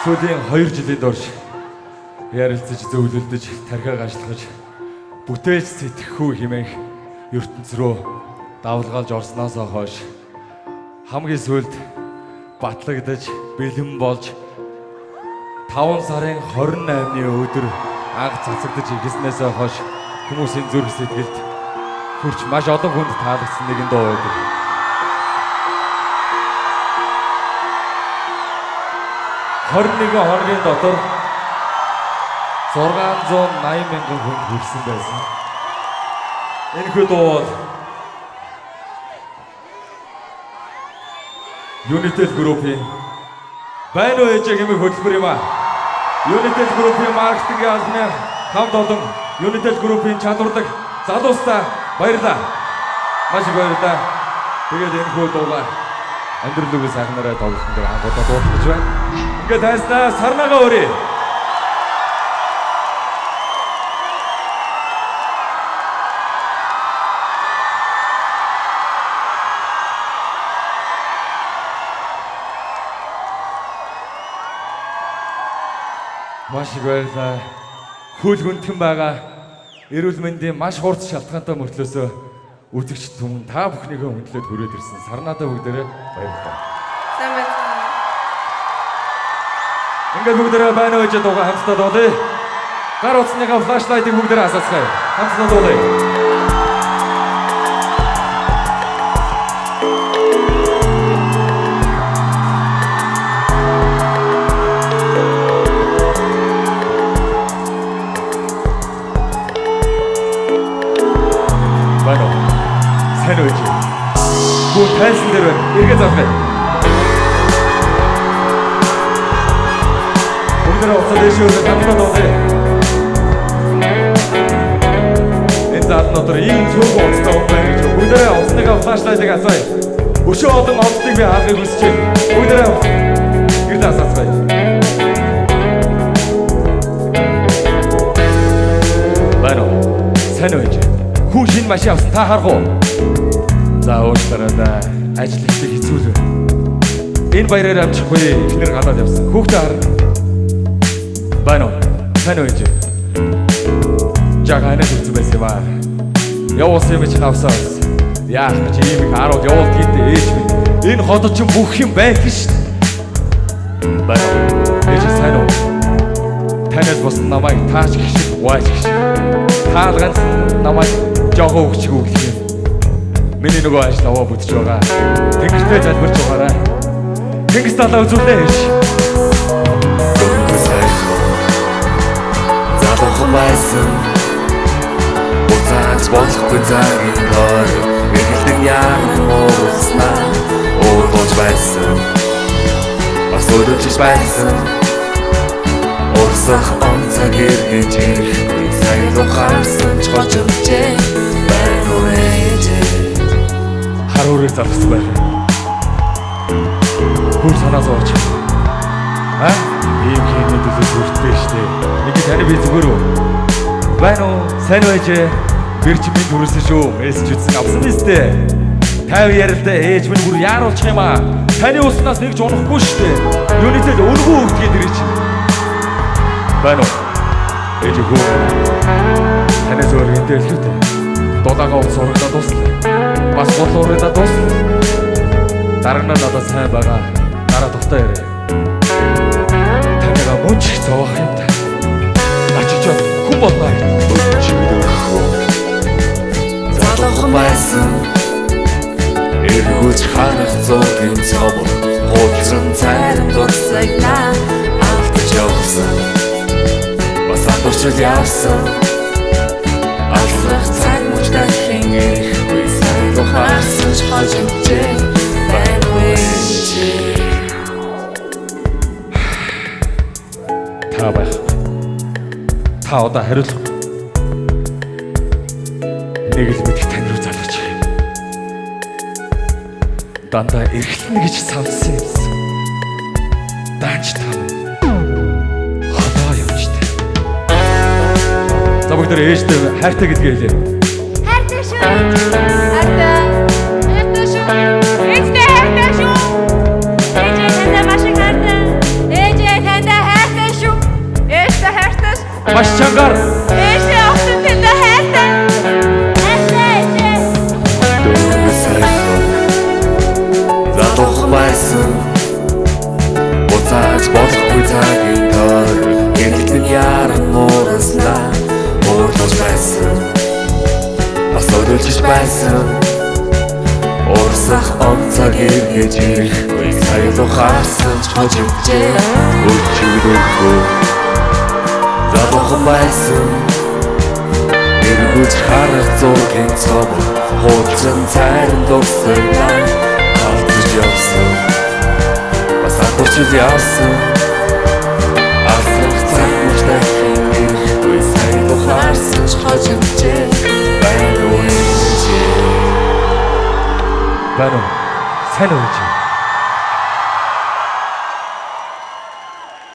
Сүүлийн 2 жилийн турш ярилцаж, зөвлөлдөж, тархиаг ажиллаж, бүтээлч сэтгэхүй хэмээх ертөнц рүү давлгаалж орсноос хойш хамгийн сүүлд батлагдаж, бэлэн болж 5 сарын 28-ны өдөр анх цацагдаж эхэлснээс хойш хүмүүсийн зүрх сэтгэлд хүрч маш олон хүнд таалагдсан нэгэн дуу байдаг. 21 хоногийн дотор 680 мянган хүнд хүрсэн байсан. Энэхүү дуу бол Unitel Group-ийн Байна уу ээжээ хэмээх хөтөлбөр юм аа. Unitel Group-ийн маркетингийн албаны хамт олон Unitel Group-ийн чадварлаг залуустаа баярлалаа. Маш их баярлалаа. Тэгээд энэхүү дуугаа амьдрал үгүй сайхнараа тоглохын дээр анх удаа дуулах гэж байна. Ингээд тайснаа сарнагаа өрье. Маш их баярлалаа. Хөл хүндхэн байгаа эрүүл мэндийн маш хурц шалтгаантай мөртлөөсөө үзэгч түмэн та бүхнийхээ хүндлээд хүрээд ирсэн. Сарнадаа бүгдээрээ баярлалаа. Сайн байцгаана уу? Ингээд бүгдээрээ байна уу ээжээ дуугаа хамтдаа дуулъя. Гар утасныхаа флашлайтыг бүгдээрээ асаацгаая. Хамтдаа дуулъя. Байна уу? Сайн уу ээжээ? Гүн тайзан дээр байна. Эргээ залгая. Бүгдээрээ уцаа дээш өргө хамтдаа дуулъя. Энэ заалны дотор ийм цөөхөн уцтай хүн байна гэж бүгдээрээ утасныхаа флашлайтыг асаая. Өшөө олон онцлог би харахыг хүсэж байна. Бүгдээрээ гэрдээ асаацгаая. Байна уу? Сайн уу ээжээ? Хүү шинэ машин авсан та харах уу? За уучлаарай да. Ажил ихтэй хэцүү л байна. Энэ баяраар амжихгүй эхнэр гадаад явсан. Хүүхдээ харна. Байна уу? Сайн уу ээжээ? Жага ханаас үзсэн байсан юм аа. Явуулсан юм чинь авсан. Яах гэж ийм их арууд явуулдгийг дээ ээж минь. Энэ хотод чинь бүх юм байх шүү дээ. Байна уу? Ээж сайн уу? Танаас бус намайг таач гэх шиг угаач гэх шиг. Таал ганц намайг жоохон өгчих үг гэх юм. Миний нөгөө ажил аваа бүтэж байгаа. Тэнгэртэй залбирч байгаарай. Тэнгис талаа үзүүлээ ээж. Залуухан байсан. Буцааж болохгүй цагийн дор эргэлдэн яаран ууснаа уулзаж байсан. Бас өдөржиж байсан. Урсах он цаг эргэж ирэхгүй сая ухаарсан ч гожигчээ байна уу ээжээ? Хар үрийг залгасан байх. Бүр санаа зовж. А? Ийм хэмнээд төлөө зүрхтэй штэ. Нэг таны би зүгээр үү? Байна уу? Сайн уу ээжээ? Бэр чи минь хүрсэн шүү. Мессеж үзсэн авсан биз дээ. 50 ярилдаа ээж минь бүр яаруулчих юм аа. Таны уснаас нэг ч унахгүй штэ. Юуны тэл өргөн өгдгийг дэрий чи. Байна уу? Ээж хөө. Танаас өөр хэнтэй илүүтэй. Дулаагаа ус урагдаад дуслаа. Бас гол урагдаад дуслаа. Дараа нь надад сайн байгаа. Дараа тухтай яриа. Таныгаа мөн ч их зовоох юм та. Ачиж хүн болно гэж. Өчигдөрхөө залуухан байсан. Эргүүлж харах зургийн цовор хуучин цайрам дурсагнаа алдаж явсан. Бас андуурчил явсан. Алсах цаг мөч дахин ирэхгүй сайн ухаарсан ч хожигчээ байна уу ээжээ? Та байх. Та одоо хариулах. Нэг л мэдэх тань руу залгаж юм. Дандаа эргэлтэнэ гэж савдсан юмсан. Даанч та холоо явжтай. За бүгд ээжтэй хайртай гэдгээ хэлье. Хайртай шүү. Хайртай. Хайртай шүү. Ээжтэй хайртай. Төлөөлж байсан. Урсах он цаг эргэж ирэхгүй. Сая ухаарсан ч хожигджээ. Өчигдөрхөө залуухан байсан. Эргүүлж харах зургийн цомог хуучин цайран дугсарнаа алдаж явсан. Бас адуурчил явсан. Асрах цаг мөч дахин ирэхгүй. Сая ухаарсан ч хожигджээ. Байна уу энэ? Байна уу? Сайн уу гэж.